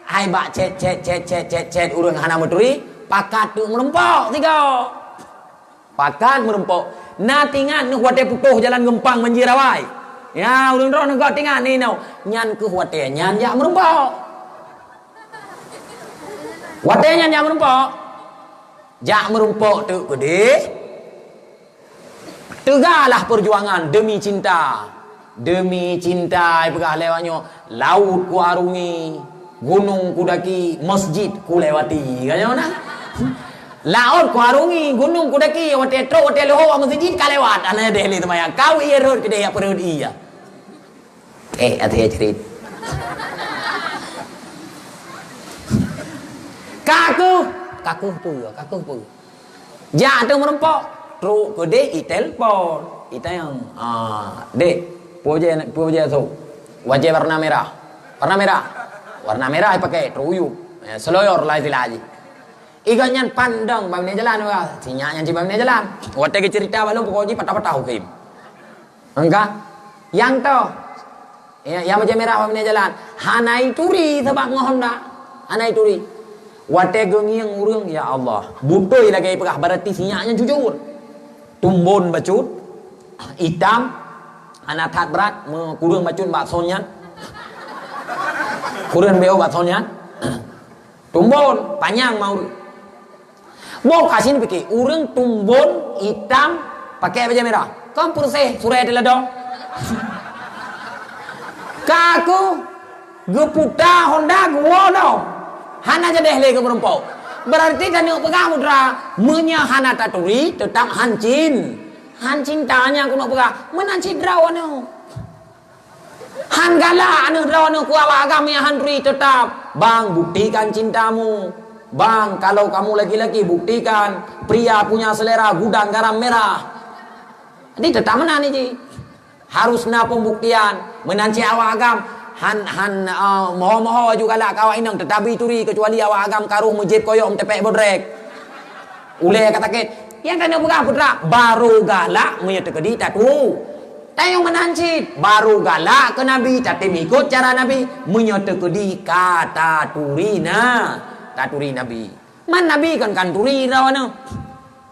Hai bak cet, cet, cet, cet, cet, cet, ureuëng hana meuturi, pakat teuk meurumpok sigoe. Pakat meurumpok. Na teuingat neuh watée putôh jalan geumpang banjir awai? Ya, ureuëng droeneuh göt teuingat ni nyoe. Nyan keuh watée nyan jak meurumpok. Watée nyan jak meurumpok. Jak meurumpok teuk keudeh. Teugalah peujuangan demi cinta. Demi cinta, ipeugah lé awak nyoe, laôt kuarungi, gunong kudaki, masjid kulewati. Ka nyoe na? Laôt kuarungi, gunong kudaki, watée trok, watée leuhô, masjid kalewat. Hana deh lé seumayang. Kawé rhot keudeh, ya peureuet iya. Eh, até cerit. Ka keuh, ka keuh peue, ka keuh peue. Jak teuk meurumpok, trok keudeh itelpon. Itanyong, "Ah, dek, peue bajée, peue bajée su?" "Bajée warna merah." "Warna merah?" "Warna merah ipakai, trok u yup." Eh, seloyor lah istilah jih. Iga nyan pandang bak binéh jalan, wah. Sinyak nyan cit bak binéh jalan. Watée geuceurita bak lôn pokok jih patah-patah huköm. Engka? Nyang toh. Ya, nyang bajée merah bak binéh jalan. Hana ituri sabab ngon Honda. Hana ituri. Watée geungieng ureuëng, ya Allah. Beutôi lagée peugah, berarti sinyak nyan jujur. Tumbon bacut, itam, hana that brat, meukureueng bacut bak son nyan. Kureueng beu bak son nyan. Tumbon, panyang ma ureuëng. Boh ka sini pike, ureuëng tumbon itam pakai bajée mirah. Kon peureséh surée teuladong. Ka aku geuputa honda geuwoe lom. Hana jadeh lé geumeurumpok. Berarti taneuk peugah putra, meunyoe hana taturi, teutap hancin. Hancin tanya keuneuk peugah, meunan cit droe aneuk. Han galak aneuk droe aneuk kuat awak agam nyang han turi teutap. Bang, buktikan cintamu. Bang, kalau kamu laki-laki, buktikan pria punya selera gudang garam merah. Jadi teutap meunan ni ji. Harus na pembuktian. Meunan cit awak agam han, han, uh, moho-moho aju galak keu awak inong, tetapi turi kecuali awak agam karoh meujép koyok meutepek bodrek. Ulée ka sakét. Nyang taneuk peugah putra, barô galak meunyoe teukeudi tatu. Tayong meunan cit, barô galak keu Nabi, tatem ikot cara Nabi, meunyoe teukeudi ka taturi na, taturi Nabi. Man Nabi kon kan turi droe aneuk.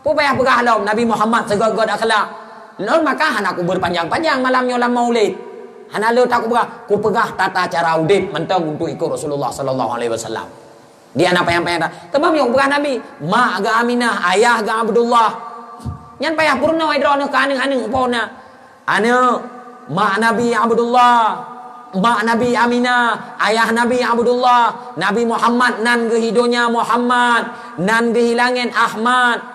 Peue payah peugah lom Nabi Muhammad seugét-gét akhlak. Lôn maka hana kubeurpanjang-panjang malam nyoe lam maulid. Hana lé takupeugah, kupeugah tata cara udeb mantong untuk ikot Rasulullah sallallahu alaihi wasallam. Di hana panyang-panyang that. Teuma meunyoe peugah Nabi, mak geuh Aminah, ayah geuh Abdullah. Nyan payah peurunoe droeneuh keu aneuk-aneuk po na. Aneuk, mak Nabi Abdullah, mak Nabi Aminah, ayah Nabi Abdullah, Nabi Muhammad nan geuh i donya Muhammad, nan geuh i langét Ahmad.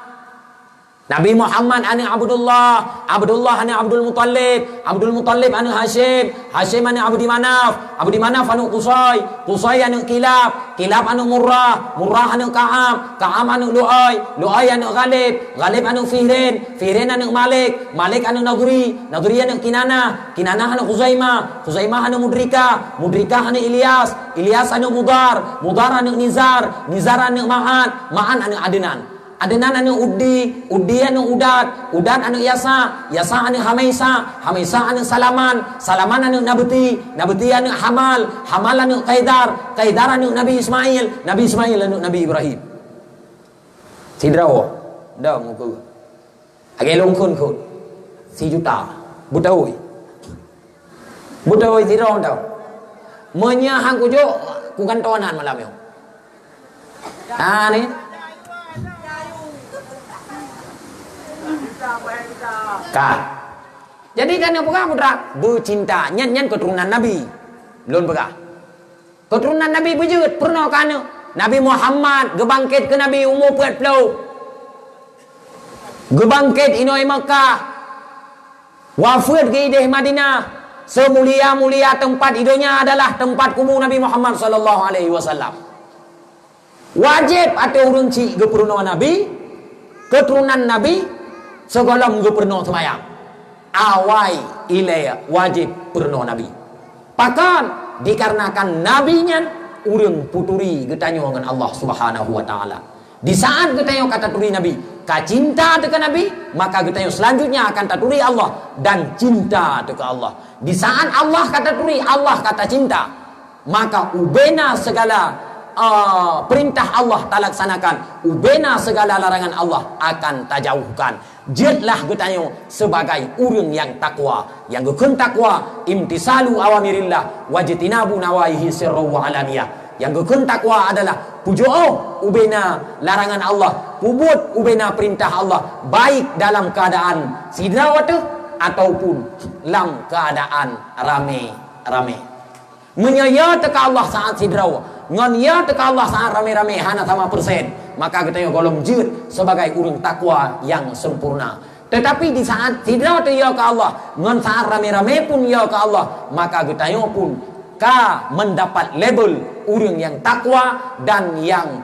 Nabi Muhammad aneuk Abdullah, Abdullah aneuk Abdul Muttalib, Abdul Muttalib aneuk Hasyim, Hasyim aneuk Abdi Manaf, Abdi Manaf aneuk Qusay, Qusay aneuk Kilab, Kilab aneuk Murrah, Murrah aneuk Ka'ab, Ka'ab aneuk Lu'ay, Lu'ay aneuk Ghalib, Ghalib aneuk Fihrin, Fihrin aneuk Malik, Malik aneuk Nadri, Nadri aneuk Kinanah, Kinanah aneuk Khuzaimah, Khuzaimah aneuk Mudrikah, Mudrikah aneuk Ilyas, Ilyas aneuk Mudhar, Mudhar aneuk Nizar, Nizar aneuk Ma'ad, Ma'ad aneuk Adnan. Adnan aneuk Uddi, Uddi aneuk Udat, Udat aneuk Yasa, Yasa aneuk Hamaisa, Hamaisa aneuk Salaman, Salaman aneuk Nabti, Nabti aneuk Hamal, Hamal aneuk Kaidar, Kaidar aneuk Nabi Ismail, Nabi Ismail aneuk Nabi Ibrahim. Sidroe, dong ukeue. Lagée lôn kheun-kheun. Sijuta. Beutôi. Beutôi sidroe tau. Meunyoe han kujok, kugantoe nan malam nyoe. Ha ni. Ka. Jadi, tanyoe peugah putra, beucinta. Nyan, nyan keuturonan Nabi. Lôn peugah. Keuturonan Nabi beujeuet, peurunoe keu aneuk. Nabi Muhammad geubangket keu Nabi umu peuet ploh. Geubangket inoe Meukah. Wafeuet geuideh Madinah. Seumulia-mulia teumpat i donya adalah teumpat kubu Nabi Muhammad sallallahu alaihi wasallam. Wajéb ateueh ureuëng chik geupeurunoe Nabi, keuturonan Nabi, sigohlom geupeurunoe seumayang. Awai ilée wajéb peurunoe Nabi. Pakon? Dikarenakan Nabi nyan ureuëng peuturi geutanyoe ngon Allah Subhanahu wa Taala. Di saat geutanyoe ka taturi Nabi, ka cinta teuh keu Nabi, maka geutanyoe selanjutnya akan taturi Allah dan cinta teuh keu Allah. Di saat Allah ka taturi, Allah ka tacinta. Maka ubena segala, ah, perintah Allah talaksanakan, ubena segala larangan Allah akan tajauhkan. Jeuetlah geutanyoe sebagai ureuëng nyang takwa. Nyang geukheun takwa, imtisalu awamirillah, wajtinabu nawahihi sirran wa alaniyah. Nyang geukheun takwa adalah pujoe ubena larangan Allah, pubuet ubena perintah Allah, baik dalam keadaan sidroe teuh ataupun lam keadaan ramé-ramé. Meunyoe ya teuka Allah saat sidroe, ngon ya teuka Allah saat ramé-ramé hana sama persen, maka geutanyoe gohlom jeuet sebagai ureuëng takwa nyang sempurna. Tetapi di saat sidroe teuh ya keu Allah, ngon saat ramé-ramé pun ya keu Allah, maka geutanyoe pun ka mendapat label ureuëng nyang takwa dan nyang,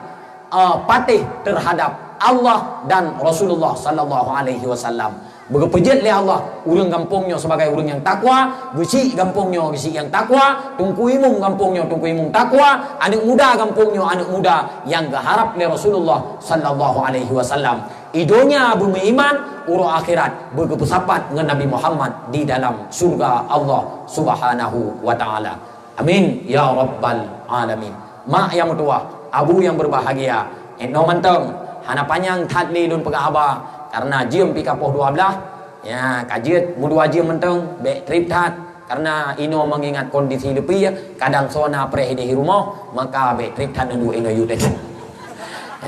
eh, patéh terhadap Allah dan Rasulullah sallallahu alaihi wasallam. Beugeupeujeuet lé Allah ureuëng gampông nyoe sebagai ureuëng nyang takwa, geuchik gampông nyoe geuchik nyang takwa, teungku imum gampông nyoe teungku imum takwa, aneuk muda gampông nyoe aneuk muda nyang geuharab lé Rasulullah sallallahu alaihi wasallam. I donya beumeuiman, uroe akhirat beugeupeusapat ngon Nabi Muhammad di dalam syurga Allah Subhanahu wa Taala. Amin ya rabbal alamin. Mak nyang meutuwah, abu nyang berbahagia, inoe mantong hana panyang that lé lôn peugah haba, karena jeuem pih ka poh dua belas. Ya, ka jeuet meudua jeuem mantong, bék treb that. Karena inoe mengingat kondisi leupie, kadang soe na preh ideh rumoh, maka bèk trép that neuduek inoe yue teuh.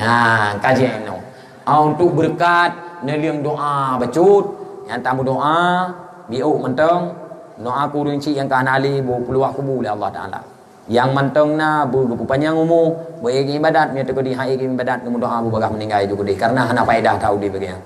Ha, kaji inoe. Ah, untuk beureukat, neuleueng doa bacut, nyang tameudoa, biôk mantong, doa keu ureueng chik nyang ka hana lé, beu peuluah kubu lé Allah Taala. Nyang mantong na, beu geupeupanjang umu, beu ék ibadat, meunyoe teukeudi han ék ibadat, geumeudoa beu bagaih meuninggai ju keudeh, karena hana faedah that udeb lagèe nyan.